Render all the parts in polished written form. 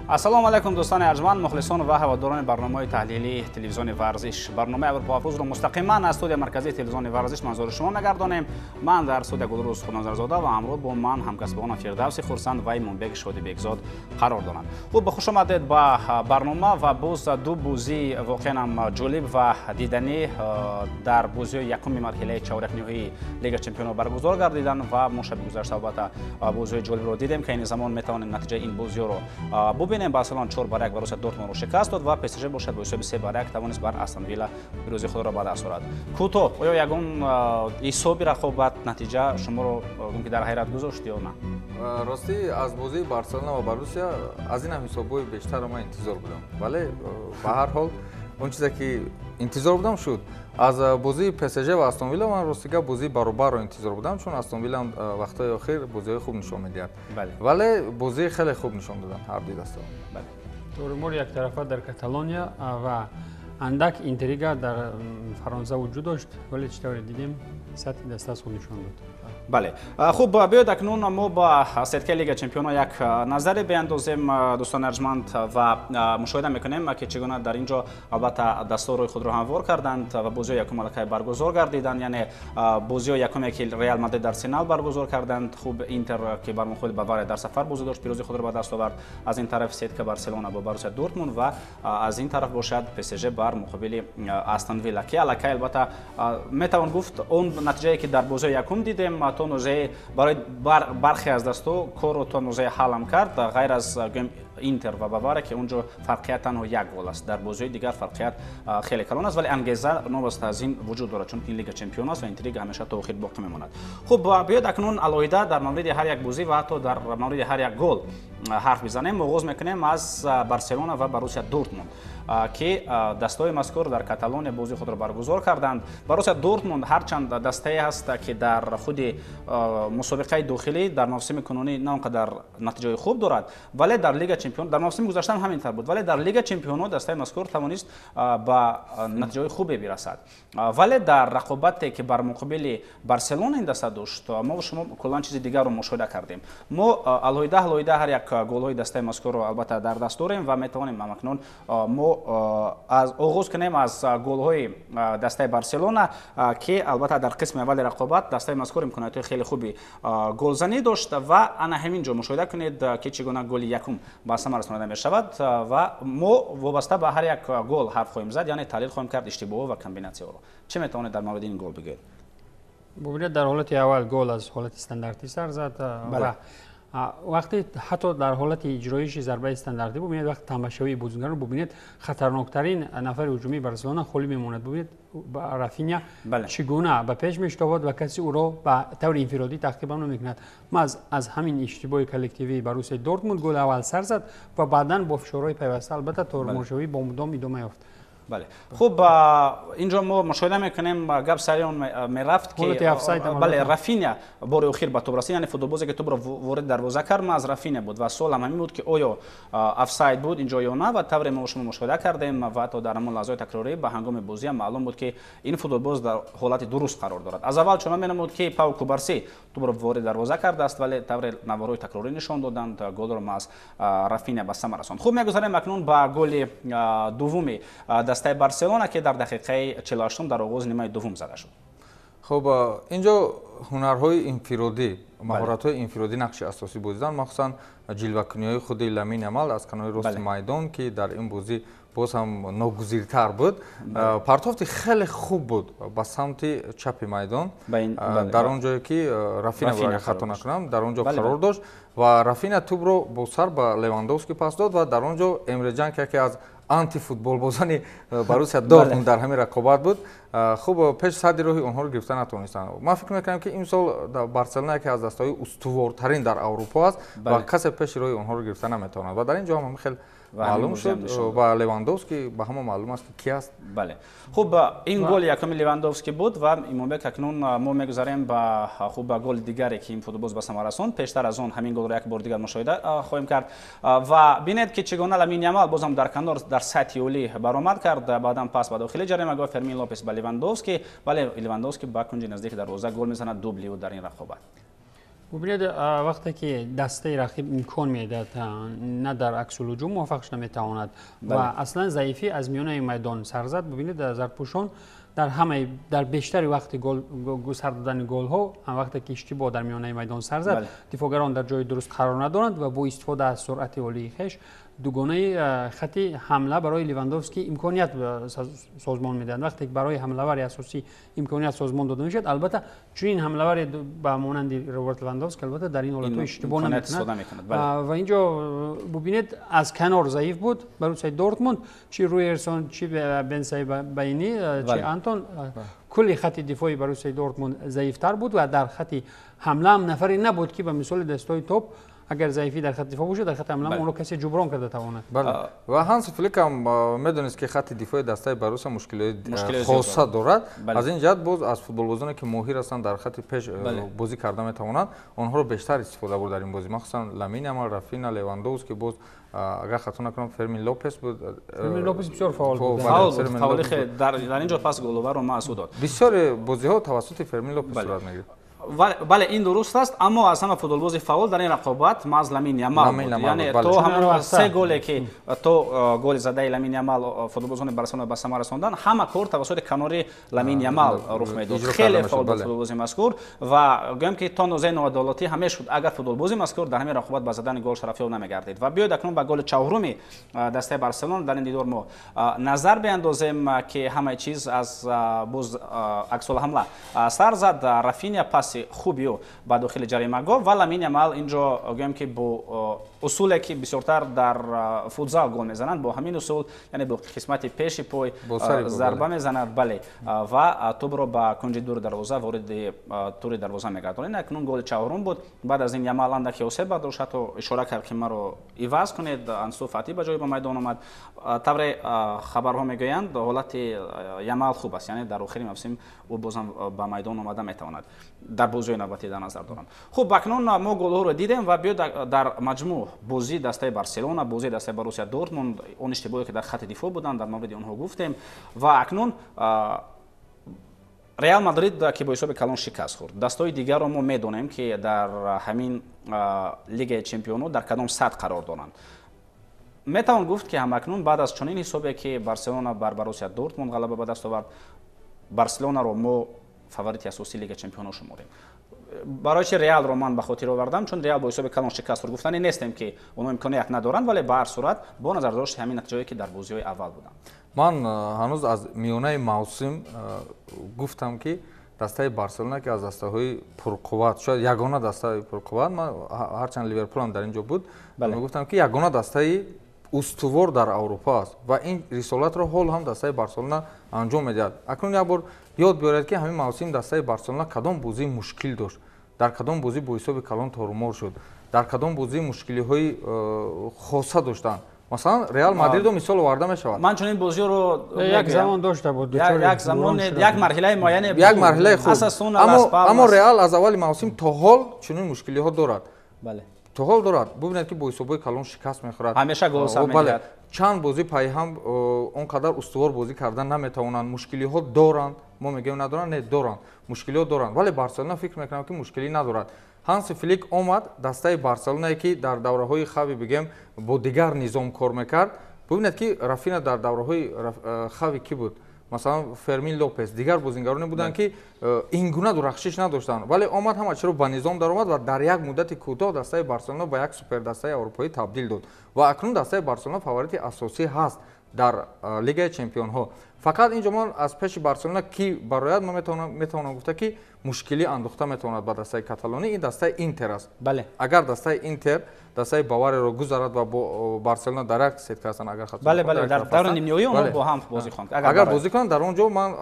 Ассалому алайкум, дӯстони арҷманд, мухлисон ва ҳаводорони барномаҳои таҳлилии телевизиони варзиш. Барномаи Аврупо Ҳафрӯзро мустақиман аз студияи марказии телевизиони варзиш манзури шумо мегардонем. Ман дар студия Гулрӯз Худназарзода ва ҳамроҳ бо ман ҳамкасбонам Фирдавси Хурсанд ва Имонбек Шодибекзод қарор доранд. Хуб, хуш омадед ба барнома ва боз ду бозии воқеан ҳам ҷолиб ва диданӣ дар бозиҳои якуми марҳилаи чорякниҳоии Лига Чемпионҳо баргузор гардиданд ва мо шаби гузашта албатта бозиҳои ҷолибро дидем, ки айни замон метавонем натиҷаи ин бозиҳоро бубинем. Барселона 4-1 Боруссия Дортмундро шикаст дод ва ПСЖ бошад бо ҳисоби 3-1 тавонист бар Астон Вилла пирӯзии худро ба даст орад. Кӯтоҳ, оё ягон ҳисоби рақобат, натиҷа шуморо ки дар ҳайрат гузошт ё на? Ростӣ, аз бозии Барселона ва Боруссия аз ин ҳам ҳисобҳои бештарро ман интизор будам, вале ба ҳар ҳол он чизе ки интизор будам, шуд. Аз бозии ПСЖ ва Астон Вилла ман, рости гап, бозии баробарро интизор будам, чун Астон Вилла вақтҳои охир бозиҳои хуб нишон медиҳад, вале бозии хеле хуб нишон доданд ҳар дуи дастаҳо. Торумори яктарафа дар Каталония ва андак интрига дар Фаронса вуҷуд дошт, вале чӣ тавре дидем, сатҳи даста аз худ нишон дод. Бале, хуб, биёед акнун мо ба сеткаи Лига Чемпионҳо як назаре биандозем, дӯстони арҷманд, ва мушоҳида мекунем, ки чӣ гуна дар ин ҷо албатта дастҳо рӯи худро ҳамвор карданд ва бозиҳои якум аллакай баргузор гардиданд, яъне бозиҳои якуме, ки Реал Мадрид дар Арсенал баргузор карданд. Хуб, Интер, ки бар муқобили Бавария дар сафар бозӣ дошт, пирӯзии худро ба даст овард. Аз ин тараф сетка Барселона бо Боруссия Дортмунд ва аз ин тараф бошад ПСЖ бар муқобили Астон Вилла, ки аллакай албатта метавон гуфт, он натиҷае, ки дар бозиҳои якум дидем, то нузае барои бархе аз дастҳо корро то нузае ҳалам кард, ғайр аз, гӯем, Интер ва Бавария, ки он ҷо фарқият танҳо як гол аст. Дар бозиҳои дигар фарқият хеле калон аст, вале ангеза новобаста аз ин вуҷуд дорад, чунки ин Лига Чемпион аст ва интрига ҳамеша то охир боқӣ мемонад. Хуб, биёед акнун алоҳида дар мавриди ҳар як бозӣ ва ҳатто дар мавриди ҳар як гол ҳарф бизанем. Оғоз мекунем аз Барселона ва Боруссия Дортмунд, ки дастаҳои мазкур дар Каталония бозии худро баргузор карданд. Боруссия Дортмунд ҳарчанд дастае ҳаст, ки дар худи мусобиқаи дохилӣ дар мавсими кунунӣ на он қадар натиҷаҳои хуб дорад, вале дар Лига Чемпион дар мавсими гузашта ҳам ҳамин тавр буд, вале дар Лига Чемпионҳо дастаи мазкур тавонист ба натиҷаҳои хубе бирасад. Вале дар рақобате, ки бар муқобили Барселона ин даста дошт, мо шумо куллан чизи дигарро мушоҳида кардем. Мо алоҳида алоҳида ҳар як голҳои дастаи мазкурро албатта дар даст дорем ва метавонем акнун мо аз оғоз кунем аз голҳои дастаи Барселона, ки албатта дар қисми аввали рақобат дастаи мазкур имкониятҳои хеле хуби голзанӣ дошт. Ва ана ҳамин ҷо мушоҳида кунед, ки чӣ гуна голи якум ба самар расонида мешавад, ва мо вобаста ба ҳар як гол ҳарф хоҳем зад, яъне таҳлил хоҳем кард иштибоҳҳо ва комбинатсияҳоро. Чӣ метавонед дар мавриди ин гол бигӯед? Бубинед, дар ҳолати аввал гол аз ҳолати стандартӣ сар зад ва вақте ҳатто дар ҳолати иҷроиши зарбаи стандартӣ, бубинед, вақти тамбашавии бозингарро бубинед, хатарноктарин нафари ҳуҷумии Барселона холӣ мемонад. Бубинед, Рафиня чӣ гуна ба пеш мешитобад ва каси ӯро ба таври инфиродӣ таъқибам намекунад. Маҳз аз ҳамин иштибоҳи коллективии Боруссияи Дортмунд голи аввал сар зад ва баъдан бо фишорҳои пайваста албатта тормозшавӣ бо мудом идома ёфт. Бале, хуб, инҷо мо мушоҳида мекунем, гап сари он мерафт, ки бале, Рафиня бори охир ба тӯб расид, яъне футболбозе, ки тӯбро ворид дарвоза кард, аз Рафиня буд. Ва суол ҳам ҳамин буд, ки оё офсайд буд инҷо ё на. Ва тавре мо шумо мушоҳида кардем ва ҳатто дар ҳамон лаҳзаҳои такрорӣ ба ҳангоми бозӣ ҳам маълум буд, ки ин футболбоз дар ҳолати дуруст қарор дорад. Аз аввал чунон менамуд, ки Пау Кубарси тӯбро ворид дарвоза кардааст, вале тавре наворҳои такрорӣ нишон доданд, голро маҳз Рафиня ба самар расонд. Хуб, мегузарем акнун ба голи дуввуми дастаи Барселона, ки дар дақиқаи 48 дар оғози нимаи дуввум зада шуд. Хуб, инҷо ҳунарҳои инфиродӣ, маҳоратҳои инфиродӣ нақши асосӣ бозиданд, махсусан ҷилвакуниҳои худи Ламин Ямал аз канори рости майдон, ки дар ин бозӣ боз ҳам ногузиртар буд. Партофти хеле хуб буд ба самти чапи майдон, дар он ҷое ки Рафина, агар хато накунам, дар он ҷо қарор дошт, ва Рафина тӯбро бо сар ба Левандовски пас дод. Ва дар он ҷо Эмреҷан, ки яке аз антифутболбозони Боруссия Дортмунд дар ҳамин рақобат буд, хуб пеш садди роҳи онҳоро гирифта натавонистанд. Ман фикр мекунам, ки имсол Барселона яке аз дастаҳои устувортарин дар Аврупо аст ва касе пеши роҳи онҳоро гирифта наметавонад. Ва дар ин ҷо ҳам хел маълум шуд ва Левандовски ба ҳама маълум аст, ки аст. Бале, хуб, ин голи якуми Левандовски буд. Ва, Имомбек, акнун мо мегузарем ба, хуб, ба голи дигаре, ки ин футболбоз ба самар расонд. Пештар аз он ҳамин голро як бор дигар мушоҳида хоҳем кард ва бинед, ки чӣ гуна Ламин Ямал боз ҳам дар канор дар сатҳи олӣ баромад кард, баъдан пас ба дохили ҷаримагоҳ Фермин Лопес ба Левандовски, вале Левандовски ба кунҷи наздики дарвоза гол мезанад, дубли ӯ дар ин рақобат. Бубинед, вақте ки дастаи рақиб имкон медиҳад, на дар аксулҳуҷум муваффақ шуда метавонад ва аслан заифӣ аз миёнаи майдон сар зад. Бубинед, зарпӯшон дар ҳамаи дар бештари вақти гол сар додани голҳо, вақте ки иштибоҳ дар миёнаи майдон сар зад, дифоъгарон дар ҷои дуруст қарор надоранд ва бо истифода аз суръати олии хеш дугонаи хати ҳамла барои Левандовский имконият созмон медиҳанд. Вақте ки барои ҳамлавари асосӣ имконият созмон дода мешавад, албатта чунин ҳамлаваре ба монанди Роберт Левандовский албатта дар ин ҳолатҳо иштибоҳ намекунад. Ва инҷо бубинед, аз канор заиф буд Боруссияи Дортмунд, чи Руерсон, чи Бенсайбайни, чи Антон, кулли хати дифои Боруссияи Дортмунд заифтар буд ва дар хати ҳамла ҳам нафаре набуд, ки ба мисоли дастҳои топ агар заифӣ дар хати дифоъ бошад, дар хати ҳамла онро касе ҷуброн карда тавонад. Ва Ҳанси Флик ҳам медонист, ки хати дифои дастаи Боруссия мушкилиҳои хоса дорад. Аз ин ҷиҳат боз аз футболбозоне, ки моҳир ҳастанд, дар хати пеш бозӣ карда метавонанд, онҳоро бештар истифода бурд дар ин бозӣ, махсусан Ламин Ямал, Рафина, Левандовски, боз агар хато накунам Фермин Лопес буд. Фермин Лопес бисёр фаъол буд. Фаъоли дар ин ҷо пас головарро маъсуд дод. Бисёре бозиҳо тавассути Фермин Лопес сурат мегирифт. Бале, ин дуруст аст, аммо аз ҳама футболбози фаъол дар ин рақобат маҳз Ламин Ямал буд. Яъне то ҳамон се голе, ки то голи задаи Ламин Ямал футболбозони Барселона ба самар расонданд, ҳама кор тавассути канори Ламин Ямал рух медод. Хеле фаъол буд футболбози мазкур ва гӯям, ки то андозаи ноадолатӣ ҳам мешуд, агар футболбози мазкур дар ҳамин рақобат ба задани гол шарафёб намегардид. Ва биёед акнун ба голи чаҳоруми дастаи Барселона дар ин дидор мо назар биандозем, ки ҳамаи чиз аз боз аксулҳамла сар зад. Рафиня паси хуби ӯ ба дохили ҷаримагоҳ ва Ламин Ямал инҷо гӯям, ки бо усуле, ки бисёртар дар футзал гол мезананд, бо ҳамин усул, яъне бо қисмати пеши пой зарба мезанад, бале, ва тӯбро ба кунҷи дури дарвоза вориди тури дарвоза мегардонад. Акнун голи чаҳорум буд. Баъд аз ин Ямал андаке осеб бардошт, ҳатто ишора кард, ки маро иваз кунед. Ансу Фати ба ҷои ба майдон омад. Тавре хабарҳо мегӯянд, ҳолати Ямал хуб аст, яъне дар охири мавсим ӯ бозам ба майдон омада метавонад. Дар бозиҳои навбатӣ дар назар дорам. Хуб, акнун мо голҳоро дидем ва биёед дар маҷмӯъ бозии дастаи Барселона, бозии дастаи Боруссия Дортмунд, он иштибоҳе, ки дар хати дифоъ буданд, дар мавриди онҳо гуфтем. Ва акнун Реал Мадрид, ки бо ҳисоби калон шикаст хӯрд. Дастҳои дигарро мо медонем, ки дар ҳамин Лигаи чемпионҳо дар кадом сатҳ қарор доранд. Метавон гуфт, ки ҳамакнун баъд аз чунин ҳисобе, ки Барселона бар Боруссия Дортмунд ғалаба ба даст овард, Барселонаро мо фаворити асосии Лига чемпионҳо шуморем. Барои чи Реалро ман ба хотир овардам? Чун Реал бо ҳисоби калон шикаст хӯрд. Гуфтанӣ нестем, ки онҳо имконият надоранд, вале ба ҳар сурат бо назардошти ҳамин натиҷае, ки дар бозиҳои аввал буданд. Ман ҳанӯз аз миёнаи мавсим гуфтам, ки дастаи Барселона, ки аз дастаҳои пурқувват, шояд ягона дастаи пурқувват, ман ҳарчанд Ливерпулам дар ин ҷо буд, мегуфтам, ки ягона дастаи устувор дар Аврупо аст ва ин рисолатро ҳол ҳам дастаи Барселона анҷом медиҳад. Акнун як бор ёд биёред, ки ҳамин мавсим дастаи Барселона кадом бозии мушкил дошт, дар кадом бозӣ бо ҳисоби калон торумор шуд, дар кадом бозӣ мушкилиҳои хоса доштанд. Масалан, Реал Мадридо мисол оварда мешавад. Ман чунин бозиро як замон дошта буд, як замон, як марҳилаи муайяне, як марҳилаи хуб, аммо Реал аз аввали мавсим то ҳол чунин мушкилиҳо дорад. Бале, то ҳол дорад. Бубинед, ки бо ҳисобҳои калон шикаст мехӯрад, ҳамеша гол сар медиҳад. Чанд бозӣ пайҳам он қадар устувор бозӣ кардан наметавонанд, мушкилиҳо доранд. Мо мегӯем надоранд, не, доранд, мушкилиҳо доранд, вале Барселона фикр мекунам, ки мушкилӣ надорад. Ҳанси Флик омад, дастаи Барселонае, ки дар давраҳои хави бигем бо дигар низом кор мекард. Бубинед, ки Рафина дар давраҳои хави кӣ буд? Масалан, Фермин Лопес, дигар бозингароне буданд, ки ин гуна дурахшиш надоштанд, вале омад, ҳама чиро ба низом даромад ва дар як муддати кӯтоҳ дастаи Барселона ба як супердастаи аврупоӣ табдил дод. Ва акнун дастаи Барселона фаворити асосӣ ҳаст дар Лигаи чемпионҳо. Фақат инҷо ман аз пеши Барселона ки барояд, ман метавонам гуфта, ки мушкилӣ андохта метавонад ба дастаи каталонӣ, ин дастаи Интер аст. Агар дастаи Интер дастаи Бавариро гузарад ва бо Барселона дар як сетка ҳастанд, агар хато бале, бале, дар даври нимниҳоӣ онҳо бо ҳам бозӣ хоҳанд. Агар бозӣ кунанд, дар он ҷо ман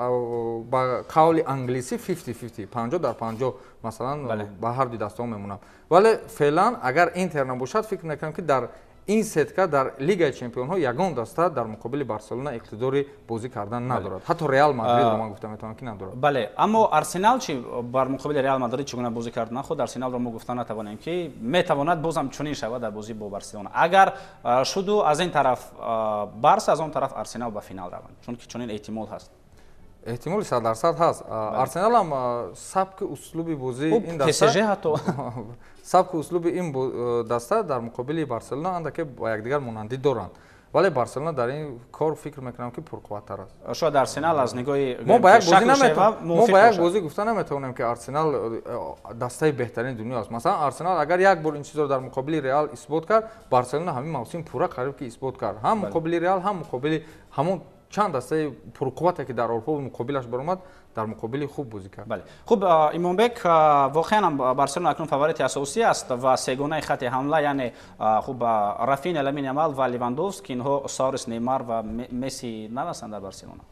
ба қавли англисӣ 50-50, 50-50, масалан, ба ҳар ду дастаҳо мемонам. Вале феълан агар Интер набошад, фикр мекунам, ки дар ин сетка дар Лигаи чемпионҳо ягон даста дар муқобили Барселона иқтидори бозӣ кардан надорад. Ҳатто Реал Мадридро ман гуфта метавонам, ки надорад. Бале, аммо Арсенал чи бар муқобили Реал Мадрид чӣ гуна бозӣ кард? Нахуд Арсеналро мо гуфта натавонем, ки метавонад бозам чунин шавад дар бозӣ бо Барселона. Агар шуду аз ин тараф Барса, аз он тараф Арсенал ба финал раванд, чунки чунин эҳтимол ҳаст. Эҳтимоли 100% ҳаст. Арсенал ҳам сабки услуби бозии ин даста ПСЖ ҳатто сабки услуби ин даста дар муқобили Барселона андаке ба якдигар монандӣ доранд. Вале Барселона дар ин кор фикр мекунам ки пурқувваттар аст. Шояд Арсенал аз нигоҳи мо ба як бозӣ наметавонем, мо ба як бозӣ гуфта наметавонем ки Арсенал дастаи беҳтарини дунё аст. Масалан Арсенал агар як бор ин чизро дар муқобили Реал исбот кард, Барселона ҳамин мавсим пурра қариб ки исбот кард. Ҳам муқобили Реал, ҳам муқобили ҳамон чанд дастаи пурқуввате ки дар Аврупо муқобилаш баромад, дар муқобили хуб бозӣ кард. Бале. Хуб, Имонбек, воқеан ҳам Барселона акнун фаворити асосӣ аст ва сегонаи хати ҳамла, яъне хуб Рафиня, Ламин Ямал ва Левандовски, инҳо Суарес, Неймар ва Месси нанастанд дар Барселона.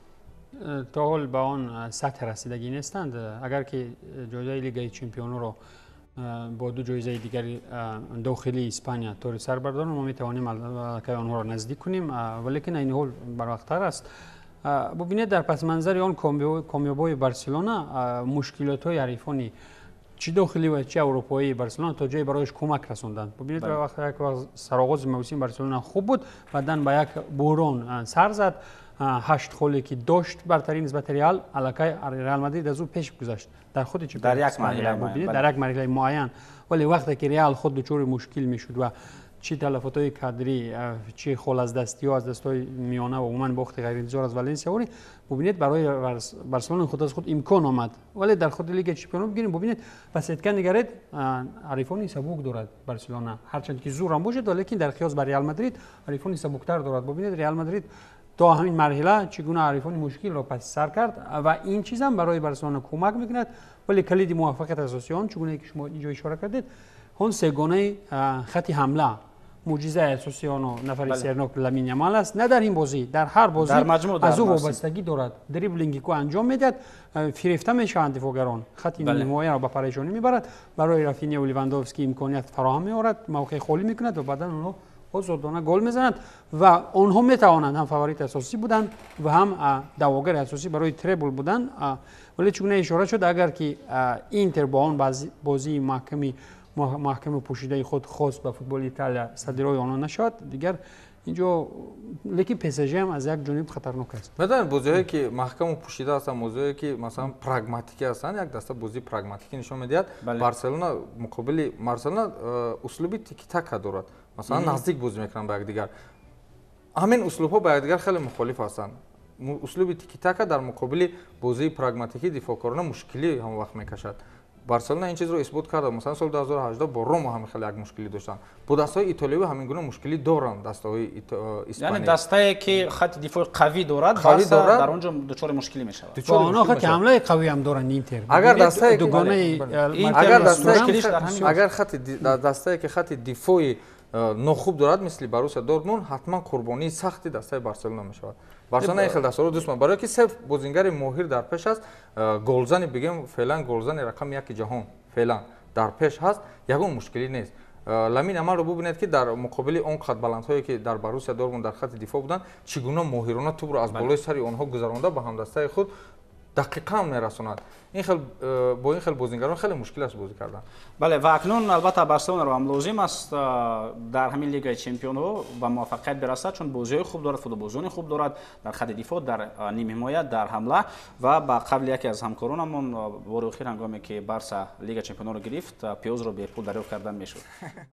То ҳол ба он сатҳ расидагӣ нестанд. Агар ки ҷоизаи Лигаи Чемпионоро бо ду ҷоизаи дигари дохилии Испания тори сар бардоранд, мо метавонем аллакай онҳоро наздик кунем, валекин айни ҳол барвақттар аст. Бубинед, дар пасманзари он комёбҳои Барселона мушкилотҳои ҳарифони чӣ дохилӣ ва чӣ аврупоии Барселона то ҷое барояш кӯмак расонданд. Бубинед, як вақт сароғози мавсими Барселона хуб буд, баъдан ба як буҳрон сар зад. 8 холе ки дошт бартарӣ нисбати Реал, аллакай Реал Мадрид аз ӯ пеш гузашт дар худи дар як марҳила, дар як марҳилаи муайян. Вале вақте ки Реал худ дучори мушкил мешуд ва чӣ талафотҳои кадрӣ, чӣ хол аз дастиҳо аз дастҳои миёна ва умуман бохти ғайриинтизор аз Валенсия овард, бубинед барои Барселона худ аз худ имкон омад. Вале дар худи Лигаи Чемпионон бигирем, бубинед ба сетка нигаред, ҳарифони сабук дорад Барселона, ҳарчанд ки зур ҳам бошад, валекин дар қиёс ба Реал Мадрид ҳарифони сабуктар дорад. Бубинед Реал Мадрид то ҳамин марҳила чӣ гуна ҳарифони мушкилро паси сар кард ва ин чиз ҳам барои Барселона кӯмак мекунад. Вале калиди муваффақият асосии он, чугунае ки шумо инҷо ишора кардед, он сегонаи хати ҳамла, мӯъҷизаи асосии оно нафари сернок Ламин Ямал аст. На дар ин бозӣ, дар ҳар бозӣ аз ӯ вобастагӣ дорад. Дриблинги ку анҷом медиҳад, фирефта мешаванд дифоъгарон, хати ҳимояро ба парешонӣ мебарад, барои Рафиня ва Левандовски имконият фароҳам меорад, мавқеи холӣ мекунад ва баъдан онҳо озодона гол мезананд ва онҳо метавонанд ҳам фаворити асосӣ буданд ва ҳам даъвогари асосӣ барои требл буданд. Вале чугуна ишора шуд, агар ки Интер бо он бозии маҳками пӯшидаи худ хост ба футболи Италия садирои онҳо нашавад, дигар инҷо лекин ПСЖ ҳам аз як ҷониб хатарнок аст. Медонед, бозиҳое ки маҳкаму пӯшида ҳастанд, бозиҳое ки масалан прагматикӣ ҳастанд, як даста бозии прагматикӣ нишон медиҳад. Барселона муқобили Барселона услуби тики-така дорад. Масалан наздик бозӣ мекунанд ба якдигар. Ҳамин услубҳо ба якдигар хеле мухолиф ҳастанд. Услуби тики-така дар муқобили бозии прагматикӣ дифоъкорона мушкилӣ ҳамон вақт мекашад. Барселона ин чизро исбот карда. Масалан соли 2018 бо Рома ҳамин хеле як мушкилӣ доштанд. Бо дастаҳои итолиявӣ ҳамин гуна мушкилӣ доранд дастаҳои испанӣ. Яъне дастае ки хати дифои қавӣ дорад, Барса дар он ҷо дучори мушкилӣ мешавад. Онҳо хати ҳамлаи қавӣ ҳам доранд Интер. Агар дастае агар хати дастае ки хати дифои нохуб дорад, мисли Боруссия Дортмунд, ҳатман қурбонии сахти дастаи Барселона мешавад. Барселона ин хел дастаро дӯст медорад, барое ки се бозингари моҳир дар пеш аст, голзани бигем феълан голзани рақами яки ҷаҳон феълан дар пеш ҳаст, ягон мушкилӣ нест. Ламин Ямалро бубинед ки дар муқобили он қадбаландҳое ки дар Боруссия Дортмунд дар хати дифоъ буданд, чӣ гуна моҳирона тӯбро аз болои сари онҳо гузаронда ба ҳамдастаи худ дақиқа ҳам мерасонад. Ин хел бо ин хел бозингарон хеле мушкил аст бозӣ кардан. Бале, ва акнун албатта Барселонаро ҳам лозим аст дар ҳамин Лигаи Чемпионҳо ба муваффақият бирасад, чун бозиҳои хуб дорад, футболбозони хуб дорад дар хати дифоъ, дар нимҳимоя, дар ҳамла. Ва ба қавли яке аз ҳамкоронамон бори охир ҳангоме ки Барса Лига Чемпионҳоро гирифт, пиёзро бепул дарёфт кардан мешуд.